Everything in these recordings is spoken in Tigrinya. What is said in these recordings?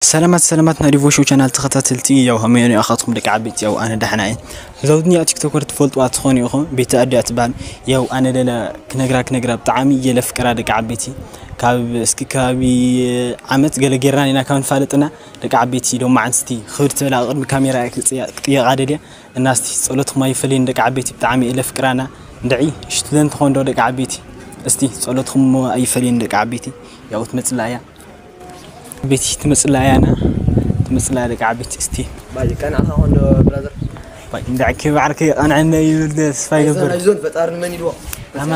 ሰላማት ሰላማት ናይ ዲቮ ሾው ቻናል ተኸታተልቲ፣ ያው ሃመዮኒ ኣኻትኩም ደቂ ዓበይቲ፣ ያው ኣነ ዳሕና እየ። እዛ ውድኛ ቲክቶከር ትፈልጥዋ ትኾኑ ኢኹም፣ ቤቲ ኣዲያ ትበሃል። ያው ኣነ ለለ ክነግራ ክነግራ ብጣዕሚ እየ ለፍቅራ ደቂ ዓበይቲ። ካብ እስኪ ከባቢ ዓመት ገለ ጌርና ኢና ካብ ንፋለጥና ደቂ ዓበይቲ፣ ሎማዓንቲ ክብድ ትበላ ቅድሚ ካሜራ ክጥየቃ ደልየ። እና እስቲ ጸሎትኩም ኣይፈለየን ደቂ ዓበይቲ፣ ብጣዕሚ እየ ለፍቅራና። እንድዒ ሽቱደንት ኾንዶ ደቂ ዓበይቲ፣ እስቲ ጸሎትኩም ኣይፈለየን ደቂ ዓበይቲ። ያው ትመጽላ እያ ቤቲ፣ ትመጽላ እያ ና ትመጽላ ደቂ ዓበይቲ። እስቲ ባይ ቀናኻ ኾንዶ ብራዘር። ባይ እንዳ ኪ ባዕርከ ቀንዐነ ይብል ተስፋ ይገብር። ኣይዞን ፈጣሪ ንመን ይድዎ። ኣማ።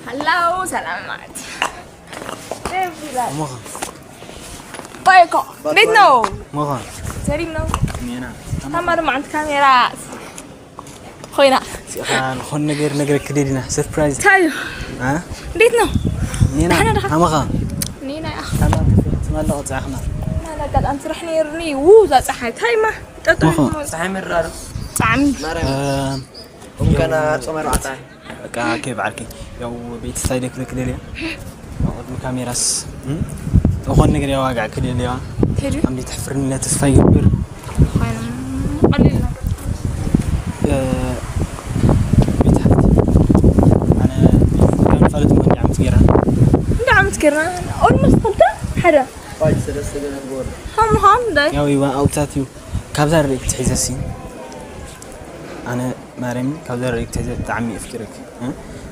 ሃላው ሰላማት። ሞኻ። ባይኮ እንዴት ነው? ሞኻ። ሰሊም ነው። ሜና። ታማ ድማ ዓንቲ ካሜራ ኮይና። ሲኻ ዝኾን ነገር ነገር ክደዲና ሰርፕራይዝ። ታዩ። አ? እንዴት ነው? ሜና። ደህና ደኻ? ኣማኻ። ኔና ያ። ታማ ትማላ ጻሕና። ና ና ጋር ኣንስራሕ ነርኒ ው ዛ ጻሓይ ታይማ። ጠጡ። ሞኻ። ጻሓይ መራር። ጻዕሚ። ማርያም። እም፣ እም ከና ጾመ ኣርባዕተ። በቃ ኦኬ በዓልኪ። ያው ቤት ሳይደ ክልክል እያ። ያው ቅድሚ ካሜራስ እም? ዝኾን ነገር ያው ዋጋ ክልል እያ። ቴዲ? ኣምዲ ትሕፍርኒ ተስፋ ይገብር። ቀሊል ነው። እ፣ ቤት ሓፍቲ። ኣነ ቤት ከም ፋለጥ ምን ዓመት ገይራ? እንደ ዓመት ገይራ? ኦልሞስት ክልተ ሓደ። ባይ ሰለስተ ገለ ትገብር። ሃም ሃም ዳይ። ያው ይዋ ኣውታት እዩ። ካብዛ ርኢክ ትሒዘሲ። ኣነ ማርያም ካብዛ ርኢክ ትሒዘ ብጣዕሚ እፍቅርክ። እ?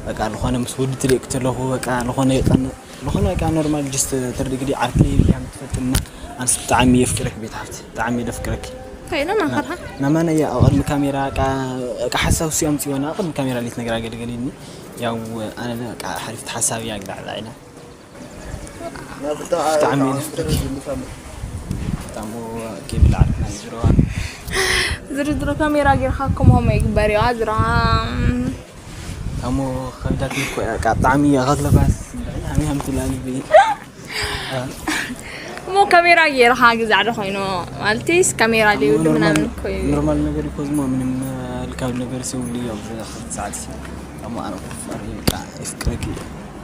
በቃ ዝኾነ ምስ ወዲ ትሪእክ ተለኹ በቃ ዝኾነ ይቐን ዝኾነ በቃ ኖርማል ጅስት ትርድግዲ ዓርኪ እያ ምትፈጥና። ኣንስ ብጣዕሚ የፍቅረክ ቤት ሓፍቲ ብጣዕሚ የፍቅረክ። ከይነ ማንኸርካ? ናማነ እያ ኣብ ቅድሚ ካሜራ በቃ በቃ ሓሳብ ሲ ኣምጽዮና ኣብ ቅድሚ ካሜራ ሊት ነግራ ገልገልኒ። ያው ኣነ በቃ ሓሪፍቲ ሓሳብ እያ ግዳዕ ላዕላ። ብጣዕሚ እየ ዘፍቅረኪ። ብጣዕሚ ኬብል ዓርክና ዝረዋ። ዝርዝሮ ካሜራ ጌርካ ከምኦም ይግበር እዩ ዝረዋ። ኣሞ ከብዳት እኮ እያ፣ ቃ ብጣዕሚ እያ ከትለፋስ። ሃሚ ሃም ትላል ብይ። እሞ ካሜራ ጌርካ ግዛዕ ዶ ኮይኑ? ማለትስ ካሜራ ሊውድ ምናምን እኮ እዩ። ኖርማል ነገር እኮ ዝሞ ምንም ልካብ ነገር ሲውል እዩ ኣብ ሰዓት። ኣሞ ኣነ እኮ ፈሪ በቃ ይፍቅረኪ።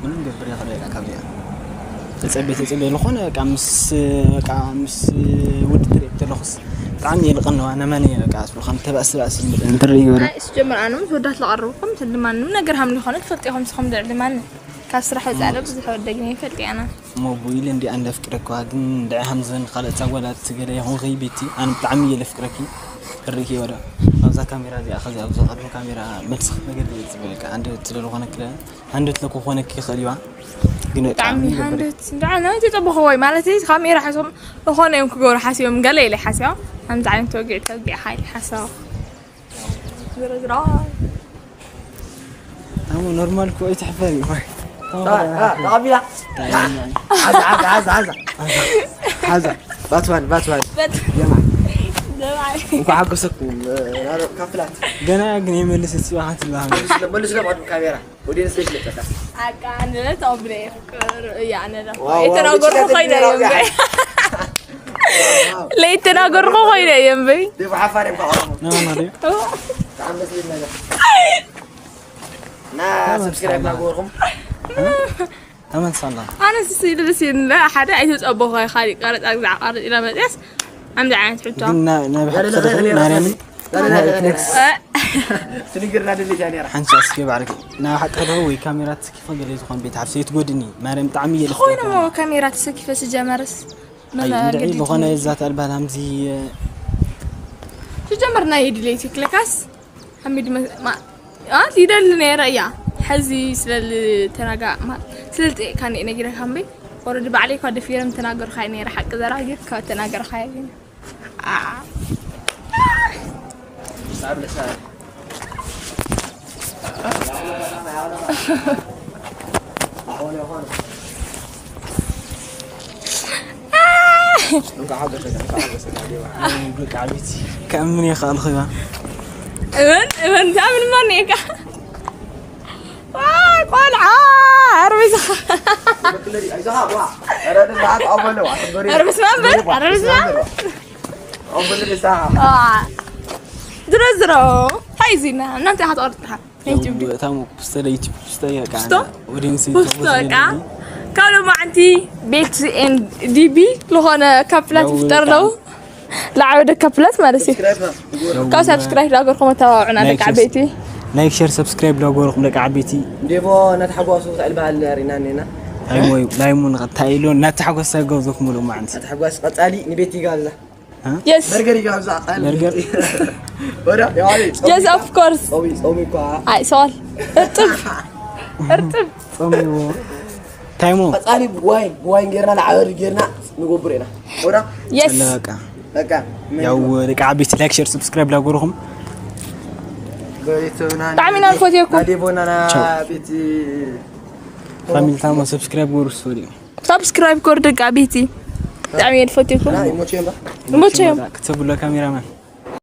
ምንም ገብር ይኽእል በቃ ካብ እዚኣ። ተጸበይ ተጸበይ ዝኾነ በቃ ምስ በቃ ምስ ውድድር እየ ተለኹስ ብጣዕሚ እየ ልቐንዋ ነመን እየ በቃ ስብልኻም ተባእስ ተባእስ እንድርኢ ይገብረ። ኣይ ስጀምር ኣነ ምስ ወዳት ልቐርብኩም ትልማንም ነገር ሃምሊ ኾነ ትፈልጥ ኢኹም ስኹም ድዕሊ ማን ካብ ስራሕ ወጻእ ዶ ብዙሕ ወደግኒ ይፈልጥ ያና። እሞ ቡኢል እንዲ ኣንደ ፍቅረኳ ግን እንድዒ ሃምዘን ካልእ ጻጓላት ገለ ይኹን ኸይ ቤቲ ኣነ ብጣዕሚ እየ ለፍቅረኪ። ርኢኪ ወደ ኣብዛ ካሜራ እዚኣ ኸዚ ኣብዛ ቅድሚ ካሜራ መልስኽ ነገር እየ ጽበለካ ኣንደ ትለሉ ኾነ ክለ ሃንደት ለኮ ኾነ ክኽእል ይዋ ግን በጣም ብጣዕሚ ይገብር። ሃንደት እንዳ ነው ተጠብኹ ወይ ማለት እዩ ካሜራ ሓሶም ዝኾነ እዮም ክገብሩ ሓሲቦም ገለ ኢለ ሓሲቦም። ከምዚ ዓይነት ተወጊዕ ተወጊዕ ሓይል ሓሳብ ዝረዝራ ኣሞ ኖርማል እኮ ኣይትሕፈር እዩ። ተቐቢላ። ሓዛ ሓዛ ሓዛ ሓዛ ባትዋን ባትዋን። የማ እንኳ ሓጎሰኩም። ካፍላት ገና ግን የመልስ እሱ ሓንቲ ባህ መልስ ለባዱ ካሜራ ወዴንስ ለሽ ለጠፋ። ኣቃ ኣነ ተቐብለ እየ ፍቅር እያ ኣነ ዳ ዋው፣ ዋው፣ የተናገርኩ ብቻ ኮይነ ተናገር። እዮም በይ። ለይተናገርኩ ኮይነ እዮም በይ። ደብ ሓፋር እዮም ካቐሙ። ና ና ና። ተዓመስ ቢል ነገር። ና ሰብስክራይብ ናገርኩም። ተመልሳላ። ኣነ ስስ ኢሉ ደስ ይብላ ሓደ ኣይተጸበኹ ካሊእ ቀረጻ ግዛዕ ቀረጽ ኢላ መጽያስ ኣምዚ ዓይነት ሕቶ። ግን ና ናብ ሓቂ ተደፍን ማርያምን። ስንግርና ድልት እያ ነራ። ሓንሳ እስኪ ባዕልኪ ናብ ሓቂ ተደው ወይ ካሜራ ትስኪፈ ገለ ዝኾን ቤት ሓፍሰይ ትጎድኒ ማርያም ብጣዕሚ እየ ልፍቶ። ኮይኖ ካሜራ ተሰኪፈ ስጀመርስ ኣይ እንድዒ ዝኾነ እዛ ታልባል ሃምዚ። ስጀመር ናይ ድሌት ክለካስ ሓሚድ መ- ማ- ኣት ይደሊ ነይረ እያ። ሕዚ ስለል ተናጋ ማ- ስለል ጥቃ ነጊረካ እምበይ ወረዲ ባዕለይ እኳ ደፊረ ምተናገርካ ነይረ ሓቂ ዘራ ጌርካ ተናገርካ ግን ከምን ይኽኣልኽዋ እበን እበን ታምን ማን እየካ ቆልዓ ኣርቢስኻ ኣርቢስማ እምበር ኣርቢስማ ዝሮ ዝሮ እንታይ ዚና እናንተ ኢኻ ትቐርጥካ ዩቱብ ድዩ? ታሙ ክስተ ለይቲ ክስተ እያ ቃ ክስቶ? ወዲን ሲ ክስቶ እቃ ካብ ሎማዓንቲ ቤት ኤንድ ዲቢ ዝኾነ ካፕላት ይፍጠር ነው። ለዓበደ ካፕላት ማለት እዩ። ካብ ሳብስክራይብ ዳገርኩም ኣተባብዑና ደቂ ዓበይቲ። ላይክ ሸር ሰብስክራይብ ዳገርኩም ደቂ ዓበይቲ። ዴቦ እናተሓጓሱ ክዕል ባህል ርኢና እኒና። ላይሞ ላይሞ ንቐጥታ ኢሎ እናተሓጎሰ ገብዘኩም ሎማዓንቲ። ተሓጓስ ቀጻሊ ንቤት ይጋብዛ። የስ በርገር ይጋብዛ። ቃል በርገር? ወዳ ያዋሪ የስ ኦፍ ኮርስ። ጾሚ ጾሚ እኳ ኣይ ሰዋል እርጥብ እርጥብ ጾም ይዎ ታይሞ ቀጻሊ ዋይን ዋይን ጌርና ንዓበድ ጌርና ንጎብር ኢና። ወዳ የስ በቃ በቃ ያው ደቂ ዓበይቲ ላይክ ሸር ሰብስክራይብ ዳገርኩም። በቤትና ብጣዕሚ ኢና ንፈትየኩም። ናዴቦና ና ቻው። ቤት ፋሚሊ ታሞ ሰብስክራይብ ገሩ ስቶሪ ሳብስክራይብ ኮር ደቂ ዓበይቲ። ብጣዕሚ እየ ዝፈትየኩም። ይሞቼ እምባ ሞቼ እዮም። ክትብሎ ካሜራማን